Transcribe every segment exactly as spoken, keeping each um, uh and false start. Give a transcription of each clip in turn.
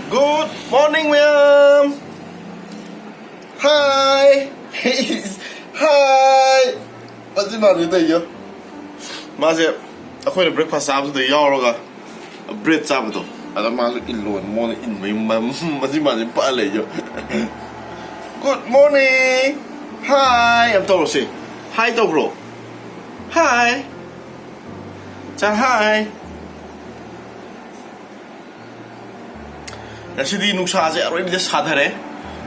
Good morning, ꯃꯌꯥꯝ꯫ Hi. Hi. ꯃꯁꯤ ꯃꯥꯁꯦ ꯇꯧꯏꯌꯣ꯫ ꯃꯥꯁꯦ ꯑꯩꯈꯣꯏꯅ breakfast ꯆꯥꯕꯗꯨꯗ ꯌꯥꯎꯔꯒ bread ꯆꯥꯕꯗꯣ, ꯑꯗ ꯃꯥꯁꯨ ꯏꯜꯂꯣꯅ ꯃꯉꯣꯟꯗ ꯏꯟꯕꯒꯤ ꯃ-, ꯃꯁꯤ ꯃꯥꯁꯦ ꯄꯛꯑ ꯂꯩꯌꯣ꯫ Good morning. Hi ꯑꯃ ꯇꯧꯔꯁꯦ꯫ Hi ꯇꯧꯕ꯭ꯔꯣ? Hi. ꯆꯥ, hi. ꯉꯁꯤꯗꯤ ꯅꯨꯡꯁꯥꯁꯦ ꯑꯔꯣꯏꯕꯤꯗ ꯁꯥꯊꯔꯦ꯫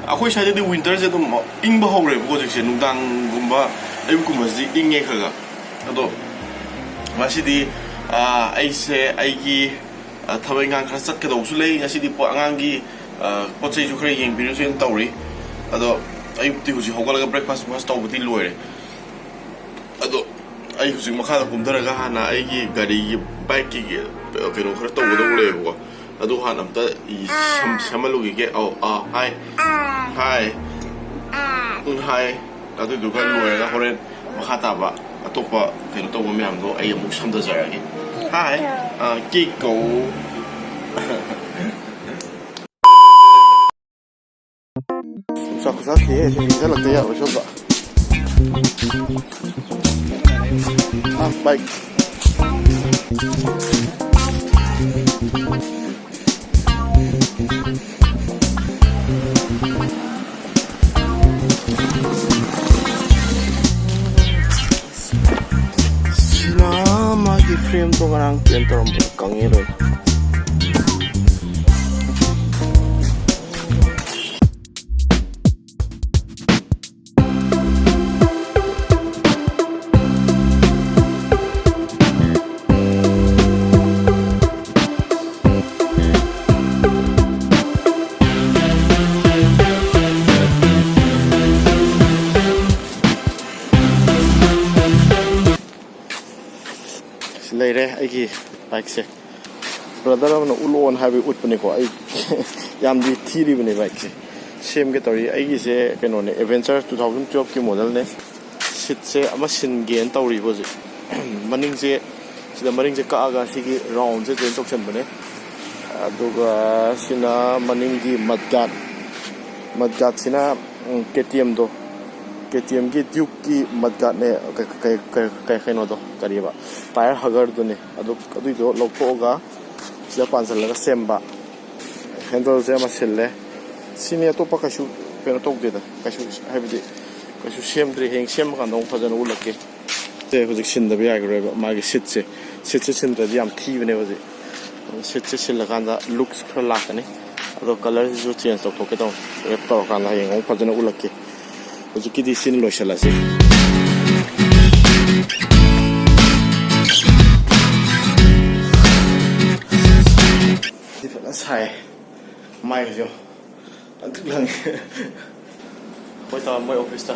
ꯑꯩꯈꯣꯏ ꯁ꯭ꯋꯥꯏꯗꯗꯤ winterꯁꯦ ꯑꯗꯨꯝ ꯏꯪꯕ ꯍꯧꯔꯦꯕꯀꯣ ꯍꯧꯖꯤꯛꯁꯦ꯫ ꯅꯨꯡꯗꯥꯡꯒꯨꯝꯕ, ꯑꯌꯨꯛꯀꯨꯝꯕꯁꯤꯗꯤ ꯏꯪꯉꯦ ꯈꯔ ꯈꯔ꯫ ꯑꯗꯣ ꯉꯁꯤꯗꯤ, ꯑꯥ, ꯑꯩꯁꯦ ꯑꯩꯒꯤ, ꯑꯥ, ꯊꯕꯛ ꯏꯪꯈꯥꯡ ꯈꯔ ꯆꯠꯀꯗꯧꯕꯁꯨ ꯂꯩ꯫ ꯉꯁꯤꯗꯤ ꯄꯣ-, ꯑꯉꯥꯡꯒꯤ, ꯑꯥ, ꯄꯣꯠ ꯆꯩꯁꯨ ꯈꯔ ꯌꯦꯡꯕꯤꯔꯨꯁꯦꯅ ꯇꯧꯔꯤ꯫ ꯑꯗꯣ ꯑꯌꯨꯛꯇꯤ ꯍꯧꯖꯤꯛ ꯍꯧꯒꯠꯂꯒ breakfast ꯕ꯭ꯔꯦꯛꯐꯥꯁ ꯇꯧꯕꯗꯤ ꯂꯣꯏꯔꯦ꯫ ꯑꯗꯣ ꯑꯩ ꯍꯧꯖꯤꯛ ꯃꯈꯥꯗ ꯀꯨꯝꯊꯔꯒ ꯍꯥꯟꯅ ꯑꯩꯒꯤ ꯒꯥꯔꯤꯒꯤ, ꯕꯥꯏꯛꯀꯤ ꯀꯩꯅꯣ ꯈꯔ ꯇꯧꯒꯗꯧꯕ ꯂꯩꯌꯦꯕꯀꯣ꯫ ꯑꯗꯨ ꯍꯥꯟꯅ ꯑꯝꯇ ꯏ ꯁꯦꯝ-, ꯁꯦꯝꯍꯜꯂꯨꯈꯤꯒꯦ꯫ ꯑꯧ, ꯑꯥ, hi. Hi. ꯎꯝ, hi. ꯑꯗꯨꯗꯨꯒ ꯂꯣꯏꯔꯒ ꯍꯣꯔꯦꯟ ꯃꯈꯥ ꯇꯥꯕ ꯑꯇꯣꯞꯄ ꯀꯩꯅꯣ ꯇꯧꯕ ꯃꯌꯥꯝꯗꯣ ꯑꯩ ꯑꯃꯨꯛ ꯁꯝꯊꯖꯔꯛꯑꯒꯦ꯫ Hi. ꯑꯥ, ꯀꯦꯛ ꯀꯧ꯫ ꯅꯨꯡꯁꯥ ꯈꯨꯁꯥ ꯊꯤꯍꯦ, ꯁꯤ ꯏꯪꯁꯜꯂꯛꯇ ꯌꯥꯔꯣꯏ ꯁꯣꯝꯗ꯫ ꯑꯥ, ꯕꯥꯏꯛ꯫ ꯁꯤꯅ ꯃꯥꯒꯤ frameꯗꯣ ꯉꯔꯥꯡ paint ꯇꯧꯔꯝꯕꯗꯣ ꯀꯪꯉꯦ ꯂꯣꯏꯅ꯫ ꯁꯤ ꯂꯩꯔꯦ ꯑꯩꯒꯤ ꯕꯥꯏꯛꯁꯦ꯫ ꯕ꯭ꯔꯗꯔ ꯑꯃꯅ ꯎꯠꯂꯛꯑꯣꯅ ꯍꯥꯏꯕꯒꯤ ꯎꯠꯄꯅꯤꯀꯣ꯫ ꯑꯩ ꯌꯥꯝꯗꯤ ꯊꯤꯔꯤꯕꯅꯦ ꯕꯥꯏꯛꯁꯦ꯫ ꯁꯦꯝꯒꯦ ꯇꯧꯔꯤ꯫ ꯑꯩꯒꯤꯁꯦ ꯀꯩꯅꯣꯅꯦ, Adventure two thousand twelveꯀꯤ modelꯅꯦ꯫ Seatꯁꯦ ꯑꯃ ꯁꯤꯟꯒꯦꯅ ꯇꯧꯔꯤꯕ ꯍꯧꯖꯤꯛ꯫ ꯃꯅꯤꯡꯁꯦ, ꯁꯤꯗ ꯃꯅꯤꯡꯁꯦ ꯀꯛꯑꯒ ꯁꯤꯒꯤ roundꯁꯦ join ꯇꯧꯁꯟꯕꯅꯦ꯫ ꯑ, ꯑꯗꯨꯒ ꯁꯤꯅ ꯃꯅꯤꯡꯒꯤ ꯃꯠꯒꯥꯠ, ꯃꯠꯒꯥꯠꯁꯤꯅ ꯀꯦ ꯇꯤ ꯑꯦꯝꯗꯣ, ꯀꯦ ꯇꯤ ꯑꯦꯝꯒꯤ ꯗ꯭ꯌꯨꯛꯀꯤ ꯃꯠꯒꯥꯠꯅꯦ꯫ ꯀꯩ- ꯀꯩ- ꯀꯩ- ꯀꯩ- ꯀꯩꯅꯣꯗꯣ, ꯀꯔꯤꯕ, ꯇꯥꯏꯌꯔ ꯍꯒꯔꯗꯨꯅꯦ꯫ ꯑꯗꯨ ꯑꯗꯨꯏꯗꯣ ꯂꯧꯊꯣꯛꯑꯒ ꯁꯤꯗ ꯄꯥꯟꯁꯤꯜꯂꯒ ꯁꯦꯝꯕ꯫ ꯍꯦꯟꯗꯜꯁꯦ ꯑꯃ ꯁꯤꯜꯂꯦ꯫ ꯁꯤꯅꯤ, ꯑꯇꯣꯞꯄ ꯀꯩꯁꯨ ꯀꯩꯅꯣ ꯇꯧꯗꯦꯗ, ꯀꯩꯁꯨ, ꯍꯥꯏꯕꯗꯤ, ꯀꯩꯁꯨ ꯁꯦꯝꯗ꯭ꯔꯤ꯫ ꯍꯌꯦꯡ ꯁꯦꯝꯃꯀꯥꯟꯗ ꯑꯃꯨꯛ ꯐꯖꯅ ꯎꯠꯂꯛꯀꯦ꯫ ꯁꯦ ꯍꯧꯖꯤꯛ ꯁꯤꯟꯗꯕ ꯌꯥꯈꯤꯔꯣꯏꯕ, ꯃꯥꯒꯤ ꯁꯤꯠꯁꯦ꯫ ꯁꯤꯠꯁꯦ ꯁꯤꯟꯗ꯭ꯔꯗꯤ ꯌꯥꯝ ꯊꯤꯕꯅꯦ ꯍꯧꯖꯤꯛ꯫ ꯁꯤꯠꯁꯦ ꯁꯤꯜꯂꯀꯥꯟꯗ ꯂꯨꯛꯁ ꯈꯔ ꯂꯥꯛꯀꯅꯤ꯫ ꯑꯗꯣ ꯀꯂꯔꯁꯤꯁꯨ ꯆꯦꯟꯖ ꯇꯧꯊꯣꯛꯀꯦ ꯇꯧꯅꯤ꯫ ꯔꯦꯞ ꯇꯧꯔꯀꯥꯟꯗ ꯍꯌꯦꯡ ꯑꯃꯨꯛ ꯐꯖꯅ ꯎꯠꯂꯛꯀꯦ꯫ ꯍꯧꯖꯤꯛꯀꯤꯗꯤ ꯁꯤꯅ ꯂꯣꯏꯁꯤꯜꯂꯁꯤ꯫ ꯁꯤ ꯐꯖꯅ ꯁꯥꯏ꯫ ꯃꯥꯏꯒꯁꯦ ꯌꯦꯡꯉꯣ꯫ ꯂꯪꯇ꯭ꯔꯤꯛ ꯂꯪꯉꯦ꯫ ꯑꯩꯈꯣꯏ ꯇꯥꯃꯣ ꯃꯣꯏ ꯑꯣꯐꯤꯁꯇ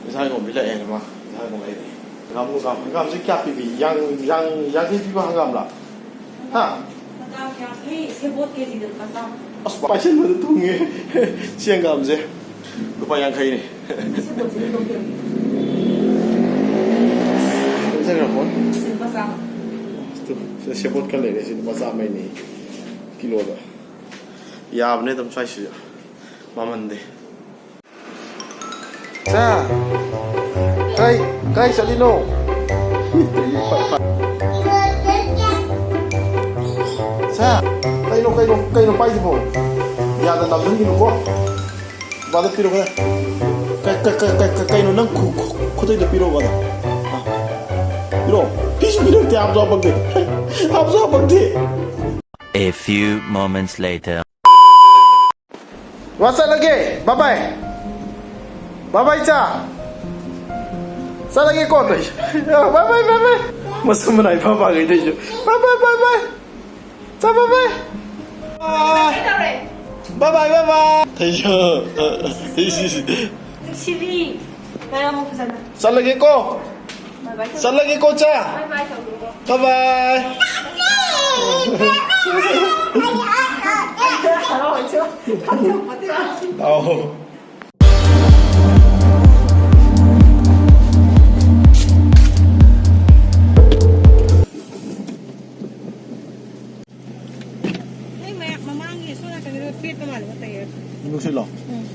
ꯏꯟꯁꯥꯡ ꯌꯣꯟꯕꯤ ꯂꯥꯛꯑꯦꯅ ꯃꯥ ꯏꯟꯁꯥꯡ ꯌꯣꯟꯕ ꯂꯩꯔꯦ꯫ ꯍꯪꯒꯥꯝ, ꯍꯪꯒꯥꯝ, ꯍꯪꯒꯥꯝꯁꯦ ꯀꯌꯥ ꯄꯤꯕꯤ? ꯌꯥꯡ-, ꯌꯥꯡ-, ꯌꯥꯡꯈꯩ ꯄꯤꯕ ꯍꯪꯒꯥꯝꯂꯥ? ꯍꯥ? ꯍꯪꯒꯥꯝ ꯌꯥꯡꯈꯩ, ꯁꯦꯕꯣꯠ ꯀꯦꯖꯤꯗ ꯂꯨꯄꯥ ꯆꯥꯝꯃ꯫ ꯑꯁ, ꯄꯥꯏꯁꯤꯟꯕꯗ ꯊꯨꯡꯉꯦ꯫ ꯁꯤ ꯍꯪꯒꯥꯝꯁꯦ ꯂꯨꯄꯥ ꯌꯥꯡꯈꯩꯅꯦ꯫ ꯁꯦꯕꯣꯠꯁꯦ ꯂꯨꯄꯥ ꯀꯌꯥ ꯄꯤ? ꯂꯩꯖꯈ꯭ꯔꯕꯣ? ꯂꯨꯄꯥ ꯆꯥꯝꯃ꯫ ꯇꯨ, ꯁꯤꯗ ꯁꯦꯕꯣꯠ ꯈꯔ ꯂꯩꯔꯦ, ꯁꯤ ꯂꯨꯄꯥ ꯆꯥꯝꯃꯩꯅꯦ ꯀꯤꯂꯣꯗ꯫ ꯌꯥꯕꯅꯦ ꯑꯗꯨꯝ ꯁ꯭ꯋꯥꯏꯁꯤꯁꯨ꯫ ꯃꯃꯟꯗꯤ꯫ ꯁꯥ, ꯀꯥꯏ, ꯀꯥꯏ ꯆꯠꯂꯤꯅꯣ? ꯁꯥ, ꯀꯩꯅꯣ, ꯀꯩꯅꯣ, ꯀꯩꯅꯣ ꯄꯥꯏꯁꯤꯕꯣ? ꯌꯥꯗ ꯅꯝꯁꯤꯟꯈꯤꯅꯨꯀꯣ꯫ ꯕꯥꯗ ꯄꯤꯔꯣ ꯈꯔ꯫ ꯀ-, ꯀ-, ꯀ-, ꯀ-, ꯀ-, ꯀꯩꯅꯣ ꯅꯪ ꯈꯨ-, ꯈꯨ-, ꯈꯨꯗꯩꯗꯣ ꯄꯤꯔꯣ ꯕꯥꯗ꯫ ꯑ꯫ ꯄꯤꯔꯣ꯫ ꯄꯤꯁꯨ ꯄꯤꯔꯛꯇꯦ, ꯍꯥꯞꯁꯨ ꯍꯥꯞꯄꯛꯇꯦ꯫ ꯍꯥꯞꯁꯨ ꯍꯥꯞꯄꯛꯇꯦ꯫ A few moments later. ꯋꯥ ꯆꯠꯂꯒꯦ, bye bye. Bye bye, ꯆꯥ꯫ ꯆꯠꯂꯒꯦꯀꯣ, ꯇꯧꯏꯁꯦ꯫ Bye bye, bye bye. ꯃꯁꯝ ꯃꯅꯥꯏ ꯐꯥ ꯐꯥꯒꯩ ꯇꯧꯏꯁꯦ꯫ Bye bye, bye bye. ꯆꯥ, bye bye. Bye. ꯀꯩꯗꯧꯔꯦ? Bye bye, bye bye. ꯇꯧꯏꯁꯦ꯫ ꯅꯨꯡꯁꯤꯕꯤ꯫ ꯂꯩꯔꯝꯃꯣ ꯐꯖꯅ꯫ ꯆꯠꯂꯒꯦꯀꯣ꯫ Bye bye. ꯆꯠꯂꯒꯦꯀꯣ, ꯆꯥ꯫ Bye bye ꯇꯧꯔꯣ꯫ Bye bye. ꯍꯔꯥꯎ ꯍꯣꯏꯁꯨ ꯈꯪꯊꯣꯛꯄꯗꯤ꯫ ꯑꯧ꯫ ꯁꯣꯝ ꯅꯥꯀꯟꯒꯤꯗꯣ ꯄꯦꯠꯄ ꯃꯥꯜꯂꯦ, ꯃꯇꯩ ꯌꯥꯎꯗꯦ꯫ ꯅꯨꯡꯁꯤꯠꯂꯣ? ꯎꯝ꯫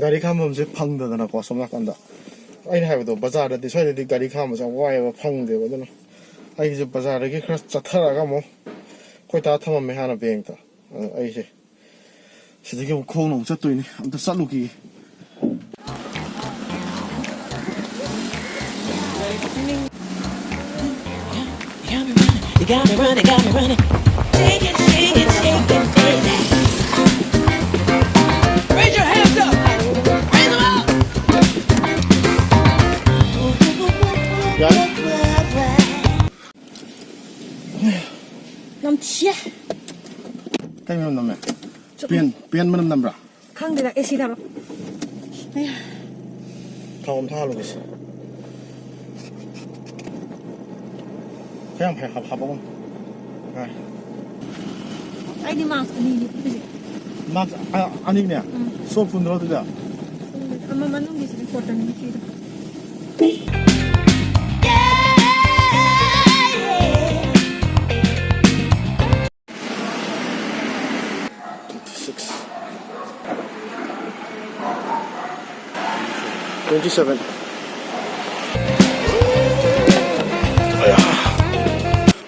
ꯒꯥꯔꯤ ꯈꯥꯝꯐꯝꯁꯦ ꯐꯪꯗꯗꯅꯀꯣ, ꯁꯣꯝ ꯅꯥꯀꯟꯗ꯫ ꯑꯩꯅ ꯍꯥꯏꯕꯗꯣ, ꯕꯖꯥꯔꯗꯗꯤ, ꯁ꯭ꯋꯥꯏꯗꯗꯤ ꯒꯥꯔꯤ ꯈꯥꯝꯕꯁꯦ ꯌꯥꯝ ꯋꯥꯏꯑꯦꯕ, ꯐꯪꯗꯦꯕ꯫ ꯑꯗꯨꯅ ꯑꯩꯁꯦ ꯕꯖꯥꯔꯗꯒꯤ ꯈꯔ ꯆꯠꯊꯔꯛꯑꯒ ꯑꯃꯨꯛ ꯑꯩꯈꯣꯏ ꯗꯥ ꯊꯝꯃꯝꯃꯦ ꯍꯥꯟꯅ ꯕꯦꯡꯛꯇ꯫ ꯑꯗ ꯑꯩꯁꯦ ꯁꯤꯗꯒꯤ ꯑꯃꯨꯛ ꯈꯣꯡꯅ ꯑꯃꯨꯛ ꯆꯠꯇꯣꯏꯅꯤ꯫ ꯑꯝꯇ ꯆꯠꯂꯨꯈꯤꯒꯦ꯫ You got me running, got me running. Shake it, shake it, shake it, baby. Raise your hands up. Raise 'em up. ꯌꯥꯔꯦ꯫ ꯅꯝꯊꯤꯌꯦ꯫ ꯀꯩ ꯃꯅꯝ ꯅꯝꯃꯦ? ꯆꯨꯝ꯫ ꯄꯦꯟ, ꯄꯦꯟ ꯃꯅꯝ ꯅꯝꯕ꯭ꯔꯥ? ꯈꯪꯗꯦꯗ, ꯑꯦ ꯁꯤ ꯊꯥꯕ꯭ꯔꯣ? ꯑꯌꯥ꯫ ꯊꯥꯎ ꯑꯝꯇ ꯍꯥꯜꯂꯨꯒꯦꯁꯦ꯫ ꯈꯔ ꯌꯥꯝ ꯍꯥꯞ-, ꯍꯥꯞꯄꯛꯎ꯫ ꯌꯥꯔꯦ꯫ ꯑꯩꯗꯤ ꯃꯥꯛꯁ ꯑꯅꯤꯅꯤ ꯎꯞꯄꯤꯁꯦ꯫ ꯃꯥꯛꯁ ꯑ-, ꯑꯅꯤꯅꯦ? ꯎꯝ꯫ ꯁꯣꯞ ꯄꯨꯟꯗ꯭ꯔꯣ ꯑꯗꯨꯗ? ꯑꯃ ꯃꯅꯨꯡꯒꯤꯁꯤꯗꯤ ꯀꯣꯇꯟꯒꯤ ꯐꯤꯗꯣ꯫ Twenty six. Twenty seven.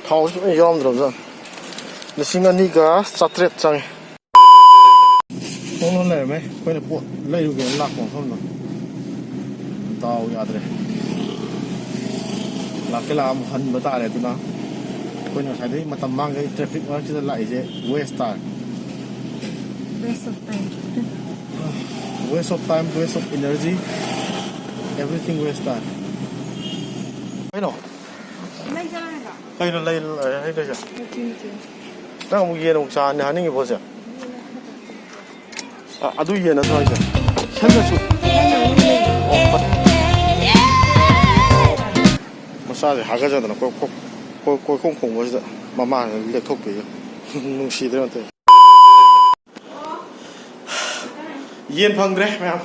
ꯊꯥꯎꯁꯨ ꯂꯣꯏ ꯌꯥꯎꯔꯝꯗ꯭ꯔꯕꯖꯥꯠꯅꯤ꯫ ꯂꯤꯁꯤꯡ ꯑꯅꯤꯒ ꯆꯥꯇ꯭ꯔꯦꯠ ꯆꯪꯉꯦ꯫ ꯈꯣꯡꯅ ꯂꯩꯔꯝꯃꯦ꯫ ꯑꯩꯈꯣꯏꯅ ꯄꯣꯠ ꯂꯩꯔꯨꯒꯦꯅ ꯂꯥꯛꯄ ꯃꯐꯝꯗꯣ꯫ ꯗꯥꯎ ꯌꯥꯗ꯭ꯔꯦ꯫ ꯂꯥꯛꯀꯦ ꯂꯥꯛꯑ ꯑꯃꯨꯛ ꯍꯟꯕ ꯇꯥꯔꯦ꯫ ꯑꯗꯨꯅ ꯑꯩꯈꯣꯏꯅ ꯉꯁꯥꯏꯗꯩ ꯃꯇꯝ ꯃꯥꯡꯈꯩ ꯇ꯭ꯔꯥꯐꯤꯛ ꯃꯔꯛꯁꯤꯗ ꯂꯥꯛꯏꯁꯦ waste ꯇꯥꯔꯦ꯫ Waste of time. Waste of time, waste of energy, everything waste ꯇꯥꯔꯦ꯫ ꯀꯩꯅꯣ? ꯂꯩ ꯆꯥꯔꯒ꯫ ꯀꯩꯅꯣ ꯂꯩ, ꯂꯩ, ꯂꯩ, ꯂꯩ꯫ ꯅꯪ ꯑꯃꯨꯛ ꯌꯦꯟ ꯑꯃꯨꯛ ꯆꯥꯅꯤ ꯍꯥꯏꯅꯤꯡꯉꯤꯕꯣ ꯍꯧꯖꯤꯛ? ꯑ-, ꯑꯗꯨ ꯌꯦꯟ ꯅꯠꯇ꯭ꯔꯣ ꯍꯥꯏꯁꯦ? ꯁꯟꯗꯁꯨ? ꯃꯆꯥꯁꯦ ꯍꯥꯒꯠꯆꯗꯅ ꯀꯣꯛ, ꯀꯣꯛ꯫ ꯀꯣꯏ- ꯀꯣꯏꯈꯣꯡ ꯈꯣꯡꯕꯁꯤꯗ ꯃꯃꯥꯅ ꯂꯦꯞꯊꯣꯛꯄꯤꯌꯨ꯫ ꯅꯨꯡꯁꯤꯗ꯭ꯔꯦ ꯑꯝꯇ꯫ ꯌꯦꯟ ꯐꯪꯗ꯭ꯔꯦ ꯃꯌꯥꯝ꯫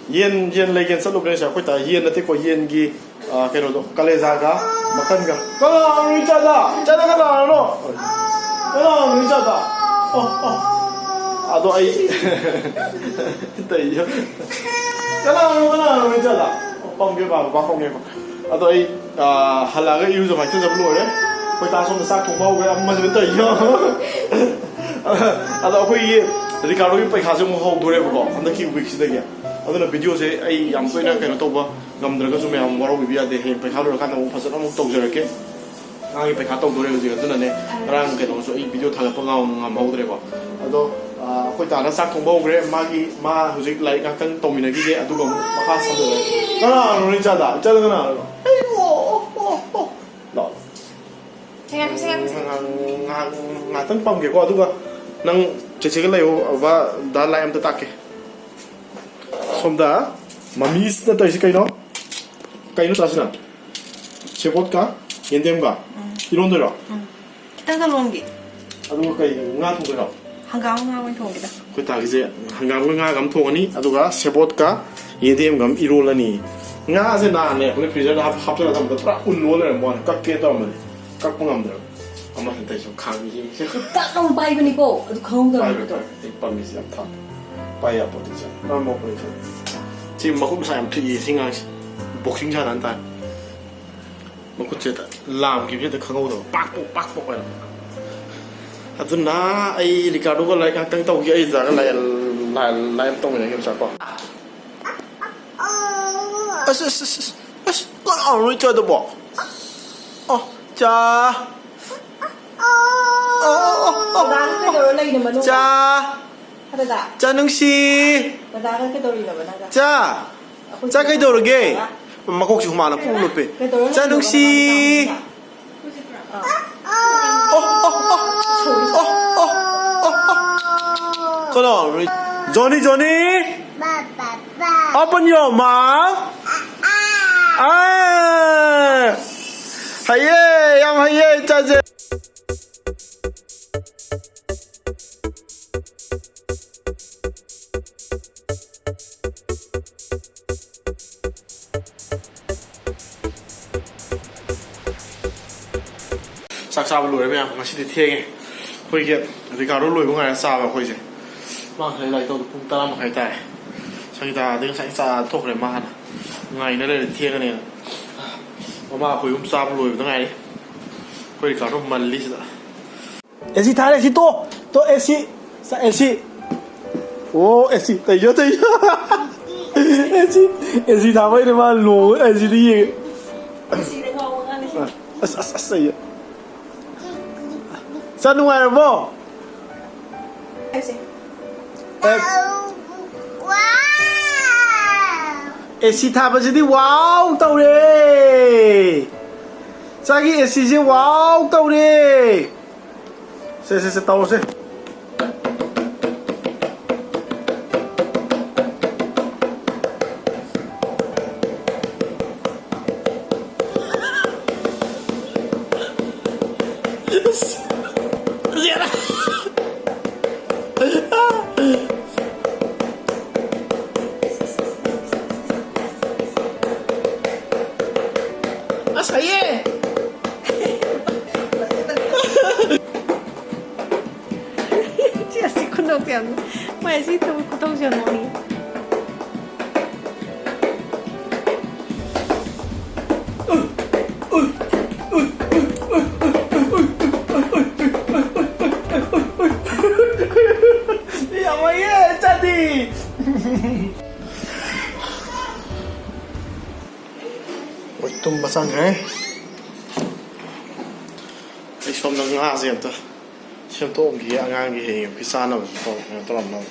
ꯌꯦꯟ ꯌꯦꯟ ꯂꯩꯒꯦꯅ ꯆꯠꯂꯨꯕꯅꯦ ꯁꯦ꯫ ꯑꯩꯈꯣꯏ ꯇꯥ ꯌꯦꯟ ꯅꯠꯇꯦꯀꯣ, ꯌꯦꯟꯒꯤ, ꯑ, ꯀꯩꯅꯣꯗꯣ, ꯀꯂꯦꯖꯥꯒ ꯃꯈꯟꯒ꯫ ꯀꯅꯥꯅꯣ ꯏꯆꯥꯗ? ꯏꯆꯥꯗ ꯀꯅꯥꯅꯣ? ꯀꯅꯥꯅꯣ ꯏꯆꯥꯗ? ꯑꯣ, ꯑꯣ꯫ ꯑꯗꯣ ꯑꯩ ꯇꯩꯌꯣ꯫ ꯀꯅꯥꯅꯣ, ꯀꯅꯥꯅꯣ ꯏꯆꯥꯗ? ꯑꯣ, ꯄꯝꯒꯦ ꯄꯥꯝ ꯄꯥꯈꯣꯡꯒꯦ꯫ ꯑꯗꯣ ꯑꯩ, ꯑ, ꯍꯜꯂꯛꯑꯒ ꯏꯔꯨꯖ ꯃꯥꯏꯊꯖꯕ ꯂꯣꯏꯔꯦ꯫ ꯑꯩꯈꯣꯏ ꯇꯥ ꯁꯣꯝꯗ ꯆꯥꯛ ꯊꯣꯡꯕ ꯍꯧꯈ꯭ꯔꯦ꯫ ꯑꯃꯁꯤꯅ ꯇꯧꯔꯤꯁꯦ꯫ ꯑꯗꯣ ꯑꯩꯈꯣꯏꯒꯤ ꯔꯤꯀꯥꯔꯗꯣꯒꯤ ꯄꯩꯈꯥꯁꯦ ꯑꯃꯨꯛ ꯍꯧꯗꯣꯔꯦꯕꯀꯣ, ꯍꯟꯗꯛꯀꯤ ꯋꯤꯛꯁꯤꯗꯒꯤ꯫ ꯑꯗꯨꯅ ꯚꯤꯗꯤꯑꯣꯁꯦ ꯑꯩ ꯌꯥꯝ ꯇꯣꯏꯅ ꯀꯩꯅꯣ ꯇꯧꯕ ꯉꯝꯗ꯭ꯔꯒꯁꯨ ꯃꯌꯥꯝ ꯋꯥꯔꯧꯕꯤꯕ ꯌꯥꯗꯦ꯫ ꯍꯌꯦꯡ ꯄꯩꯈꯥ ꯂꯣꯏꯔꯀꯥꯟꯗ ꯑꯃꯨꯛ ꯐꯖꯅ ꯑꯃꯨꯛ ꯇꯧꯖꯔꯛꯀꯦ꯫ ꯑꯉꯥꯡꯒꯤ ꯄꯩꯈꯥ ꯇꯧꯗꯣꯔꯦ ꯍꯧꯖꯤꯛ, ꯑꯗꯨꯅꯅꯦ ꯉꯔꯥꯡ ꯀꯩꯅꯣꯁꯨ ꯑꯩ ꯚꯤꯗꯤꯑꯣ ꯊꯥꯒꯠꯄ ꯉꯝ- ꯉꯝꯍꯧꯗ꯭ꯔꯦꯀꯣ꯫ ꯑꯗꯣ, ꯑ, ꯑꯩꯈꯣꯏ ꯇꯥꯅ ꯆꯥꯛ ꯊꯣꯡꯕ ꯍꯧꯈ꯭ꯔꯦ꯫ ꯃꯥꯒꯤ, ꯃꯥ ꯍꯧꯖꯤꯛ ꯂꯥꯏꯔꯤꯛ ꯉꯥꯛꯇꯪ ꯇꯧꯃꯤꯟꯅꯈꯤꯒꯦ, ꯑꯗꯨꯒ ꯑꯃꯨꯛ ꯃꯈꯥ ꯁꯝꯊꯔꯛꯑꯒꯦ꯫ ꯀꯅꯥꯅꯣ ꯏꯆꯥꯗ? ꯏꯆꯥꯗ ꯀꯅꯥꯅꯣ? ꯑꯩ, ꯑꯣ, ꯑꯣ, ꯑꯣ, ꯑꯣ꯫ ꯂꯥꯛꯑꯣ꯫ ꯁꯦ, ꯉꯥꯏꯈꯣ, ꯁꯦ, ꯉꯥꯏꯈꯣ, ꯁꯦ꯫ ꯉꯥꯏꯍꯥꯛ-, ꯉꯥꯏꯍꯥꯛ-, ꯉꯥꯏꯍꯥꯛꯇꯪ ꯄꯝꯒꯦꯀꯣ, ꯑꯗꯨꯒ ꯅꯪ ꯆꯦꯆꯦꯒ ꯂꯩꯌꯣ, ꯕꯕꯥ, ꯗꯥ ꯂꯥꯏ ꯑꯝꯇ ꯇꯥꯛꯀꯦ꯫ ꯁꯣꯝꯗ ꯃꯃꯤꯁꯅ ꯇꯧꯔꯤꯁꯤ ꯀꯩꯅꯣ? ꯀꯩꯅꯣ ꯇꯥꯁꯤꯅ? ꯁꯦꯕꯣꯠꯀ ꯌꯦꯟꯗꯦꯝꯒ ꯎꯝ꯫ ꯏꯔꯣꯟꯗꯣꯏꯔꯣ? ꯎꯝ꯫ ꯈꯤꯇꯪꯒ ꯂꯣꯟꯒꯦ꯫ ꯑꯗꯨꯒ ꯀꯩ, ꯉꯥ ꯊꯣꯡꯗꯣꯏꯔꯣ? ꯍꯪꯒꯥꯝ ꯉꯥ ꯑꯣꯏꯅ ꯊꯣꯡꯒꯦꯗ꯫ ꯑꯩꯈꯣꯏ ꯇꯥꯒꯤꯁꯦ ꯍꯪꯒꯥꯝꯒ ꯉꯥꯒ ꯑꯃ ꯊꯣꯡꯉꯅꯤ, ꯑꯗꯨꯒ ꯁꯦꯕꯣꯠꯀ ꯌꯦꯟꯗꯦꯝꯒ ꯑꯃ ꯏꯔꯣꯜꯂꯅꯤ꯫ ꯉꯥꯁꯦ ꯅꯍꯥꯟꯅꯦ ꯑꯩꯈꯣꯏ ꯐ꯭ꯔꯤꯖꯔꯗ ꯍꯥꯞ-, ꯍꯥꯞꯆꯜꯂꯒ ꯊꯝꯕꯗ ꯄꯨꯔꯥ ꯎꯟ ꯂꯣꯜ ꯂꯩꯔꯝꯕ ꯋꯥꯅꯤ꯫ ꯀꯛꯀꯦ ꯇꯧꯔꯝꯕꯅꯤ, ꯀꯛꯄ ꯉꯝꯗ꯭ꯔꯕ꯫ ꯑꯃ ꯍꯟꯇꯩꯁꯨ ꯈꯥꯡꯉꯤ ꯌꯦꯡꯁꯦ꯫ ꯇꯛ ꯂꯥꯎꯅ ꯄꯥꯏꯕꯅꯤꯀꯣ, ꯑꯗꯨ ꯈꯪꯍꯧꯗꯕꯅꯤ ꯄꯥꯏꯔꯣꯏ, ꯑꯗꯣ꯫ ꯄꯥꯏꯔꯣꯏ꯫ ꯑꯩ ꯄꯥꯝꯃꯤꯁꯦ ꯌꯥꯝ ꯊꯥꯞꯄꯦ꯫ ꯄꯥꯏ ꯌꯥꯄꯣꯠꯇꯦ ꯁꯦ꯫ ꯃꯔꯝ ꯃꯣꯛꯄꯅꯤ ꯁꯦ꯫ ꯁꯤ ꯃꯈꯨꯠ ꯃꯁꯥ ꯌꯥꯝ ꯊꯨꯏꯌꯦ ꯁꯤ ꯉꯥꯡꯁꯦ꯫ ꯕꯣꯛꯁꯤꯡ ꯁꯥꯟꯅꯍꯟ ꯇꯥꯔꯦ꯫ ꯃꯈꯨꯠꯁꯦ ꯍꯦꯛꯇ ꯂꯥꯝꯈꯤꯕꯁꯦ ꯍꯦꯛꯇ ꯈꯪꯍꯧꯗꯕ꯫ ꯄꯥꯛ ꯄꯣꯛ, ꯄꯥꯛ ꯄꯣꯛ ꯍꯥꯏꯅ꯫ ꯑꯗꯨꯅ ꯑꯩ ꯔꯤꯀꯥꯔꯗꯣꯒ ꯂꯥꯏꯔꯤꯛ ꯉꯥꯛꯇꯪ ꯇꯧꯒꯦ꯫ ꯑꯩ ꯖꯥꯒ ꯂꯥꯏ-, ꯂꯥꯏ-, ꯂꯥꯏ ꯑꯃ ꯇꯧꯃꯤꯟꯅꯒꯦ ꯃꯆꯥꯀꯣ꯫ ꯑꯁ, ꯑꯁ, ꯑꯁ, ꯑꯁ, ꯀꯅꯥꯅꯣ ꯏꯆꯥꯗꯨꯕꯣ? ꯑꯣ, ꯆꯥ꯫ ꯑꯣ, ꯑꯣ, ꯑꯣ, ꯑꯣ꯫ ꯗꯗꯥꯒ ꯀꯩꯗꯧꯔ ꯂꯩꯅꯣ ꯃꯅꯨꯡꯗ? ꯆꯥ꯫ ꯗꯗꯥ꯫ ꯆꯥ ꯅꯨꯡꯁꯤ꯫ ꯗꯗꯥꯒ ꯀꯩꯗꯧꯔꯤꯅꯣꯕ ꯅꯪꯒ? ꯆꯥ꯫ ꯑꯩꯈꯣꯏ ꯆꯥ ꯀꯩꯗꯧꯔꯒꯦ? ꯗꯗꯥꯒ? ꯃꯀꯣꯛꯁꯤ ꯍꯨꯃꯥꯡꯅ ꯄꯨꯡꯂꯨꯞ ꯂꯨꯞꯄꯦ꯫ ꯀꯩꯗꯧꯔ ꯆꯥ ꯂꯩꯅꯣꯕ ꯅꯨꯡꯁꯤ꯫ ꯅꯕꯥꯅꯤ ꯃꯆꯥ ꯃꯆꯥ? ꯑꯣ, ꯑꯣ, ꯑꯣ, ꯑꯣ, ꯑꯣ, ꯑꯣ, ꯑꯣ꯫ ꯀꯅꯥꯅꯣ? ꯖꯣꯅꯤ, ꯖꯣꯅꯤ! Open your mouth! ꯑꯥ! ꯍꯩꯌꯦ! ꯌꯥꯝ ꯍꯩꯌꯦ ꯏꯆꯥꯁꯦ꯫ ꯆꯥꯛ ꯆꯥꯕ ꯂꯣꯏꯔꯦ ꯃꯌꯥꯝ꯫ ꯉꯁꯤꯗꯤ ꯊꯦꯡꯉꯦ꯫ ꯑꯩꯈꯣꯏꯒꯤ ꯔꯤꯀꯥꯔꯗꯣ ꯂꯣꯏꯕ ꯉꯥꯏꯔ ꯆꯥꯕ ꯑꯩꯈꯣꯏꯁꯦ꯫ ꯃꯥ ꯉꯁꯥꯏ ꯂꯥꯏꯔꯤꯛ ꯇꯧꯕꯗꯣ ꯄꯨꯡ ꯇꯔꯥ ꯃꯈꯥꯏ ꯇꯥꯔꯦ꯫ ꯁꯪꯒꯤꯇꯥꯗꯤ ꯉꯁꯥꯏ ꯆꯥ ꯊꯣꯛꯈ꯭ꯔꯦ꯫ ꯃꯥ ꯍꯥꯟꯅ ꯉꯥꯏꯅ ꯂꯩꯔꯦ ꯊꯦꯡꯉꯅꯦꯅ꯫ ꯃꯃꯥ ꯑꯩꯈꯣꯏ ꯑꯍꯨꯝ ꯆꯥꯕ ꯂꯣꯏꯕꯗ ꯉꯥꯏꯔꯤ꯫ ꯑꯩꯈꯣꯏ ꯔꯤꯀꯥꯔꯗꯣ ꯃꯜꯂꯤ ꯁꯤꯗ꯫ ꯑꯦꯁꯤ ꯊꯥꯔꯦ, ꯑꯦꯁꯤ ꯇꯣ꯫ ꯇꯣ, ꯑꯦꯁꯤ꯫ ꯁꯥ-, ꯑꯦꯁꯤ꯫ ꯑꯣ, ꯑꯦꯁꯤ꯫ ꯇꯩꯌꯣ, ꯇꯩꯌꯣ꯫ ꯑꯦꯁꯤ, ꯑꯦꯁꯤ ꯊꯥꯕꯩꯅꯦ ꯃꯥ ꯂꯣꯡ ꯑꯦꯁꯤꯗ ꯌꯦꯡꯉꯦ꯫ ꯑꯦꯁꯤꯗ ꯉꯥꯎꯕ ꯑꯉꯥꯡꯅꯤ꯫ ꯑꯁ, ꯑꯁ, ꯑꯁ, ꯇꯩꯌꯣ꯫ ꯁꯥ ꯅꯨꯡꯉꯥꯏꯔꯕꯣ? ꯍꯥꯏꯁꯦ꯫ ꯑꯦ꯫ ꯋꯥꯎ! ꯑꯦꯁꯤ ꯊꯥꯕꯁꯤꯗꯤ ꯋꯥꯎ ꯇꯧꯔꯦ꯫ ꯆꯥꯒꯤ ꯑꯦꯁꯤꯁꯦ ꯋꯥꯎ ꯇꯧꯔꯦ꯫ ꯁꯦ, ꯁꯦ, ꯁꯦ, ꯇꯧꯔꯁꯦ꯫ ꯑꯁ, ꯍꯩꯌꯦ! ꯆꯦ, ꯑꯁꯤ ꯈꯨꯅꯣꯛꯁꯦ ꯌꯥꯝ, ꯃꯥꯏ ꯑꯁꯤ ꯇꯧꯕ ꯈꯨꯇꯧꯁꯦ ꯌꯥꯝ ꯅꯣꯛꯅꯤꯡꯉꯤ꯫ ꯌꯥꯝ ꯍꯩꯌꯦ, ꯆꯥꯗꯤ! ꯍꯣꯏ, ꯇꯨꯝꯕ ꯆꯪꯈ꯭ꯔꯦ꯫ ꯑꯩ ꯁꯣꯝꯗ ꯉꯥꯁꯦ ꯑꯝꯇ ꯁꯦꯝꯗꯣꯛꯑꯝꯈꯤꯒꯦ, ꯑꯉꯥꯡꯒꯤ ꯍꯌꯦꯡ ꯑꯌꯨꯛꯀꯤ ꯆꯥꯅꯕꯁꯨ ꯇꯧ-, ꯀꯩꯅꯣ ꯇꯧꯔꯝꯅꯕ꯫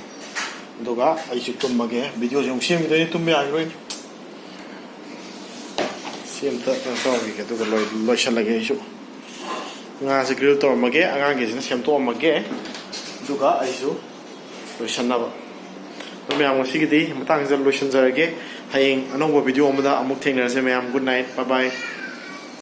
ꯑꯗꯨꯒ ꯑꯩꯁꯨ ꯇꯨꯝꯃꯒꯦ꯫ ꯚꯤꯗꯤꯑꯣꯁꯦ ꯑꯃꯨꯛ ꯁꯦꯝꯈꯤꯗꯣꯏꯅꯤ, ꯇꯨꯝꯕ ꯌꯥꯈꯤꯔꯣꯏꯅꯦ꯫ ꯁꯤ ꯑꯝꯇ ꯀꯩꯅꯣ ꯇꯧꯔꯝꯈꯤꯒꯦ, ꯑꯗꯨꯒ ꯂꯣꯏ-, ꯂꯣꯏꯁꯜꯂꯒꯦ ꯑꯩꯁꯨ꯫ ꯉꯥꯁꯦ ꯒ꯭ꯔꯤꯜ ꯇꯧꯔꯝꯃꯒꯦ, ꯑꯉꯥꯡꯒꯤꯁꯤꯅ ꯁꯦꯝꯗꯣꯛꯑꯝꯃꯒꯦ, ꯑꯗꯨꯒ ꯑꯩꯁꯨ ꯂꯣꯏꯁꯟꯅꯕ꯫ ꯑꯗꯨ ꯃꯌꯥꯝ, ꯉꯁꯤꯒꯤꯗꯤ ꯃꯇꯥꯡꯁꯤꯗ ꯂꯣꯏꯁꯤꯟꯖꯔꯒꯦ꯫ ꯍꯌꯦꯡ ꯑꯅꯧꯕ ꯚꯤꯗꯤꯑꯣ ꯑꯃꯗ ꯑꯃꯨꯛ ꯊꯦꯡꯅꯔꯁꯦ ꯃꯌꯥꯝ꯫ Good night, bye bye꯫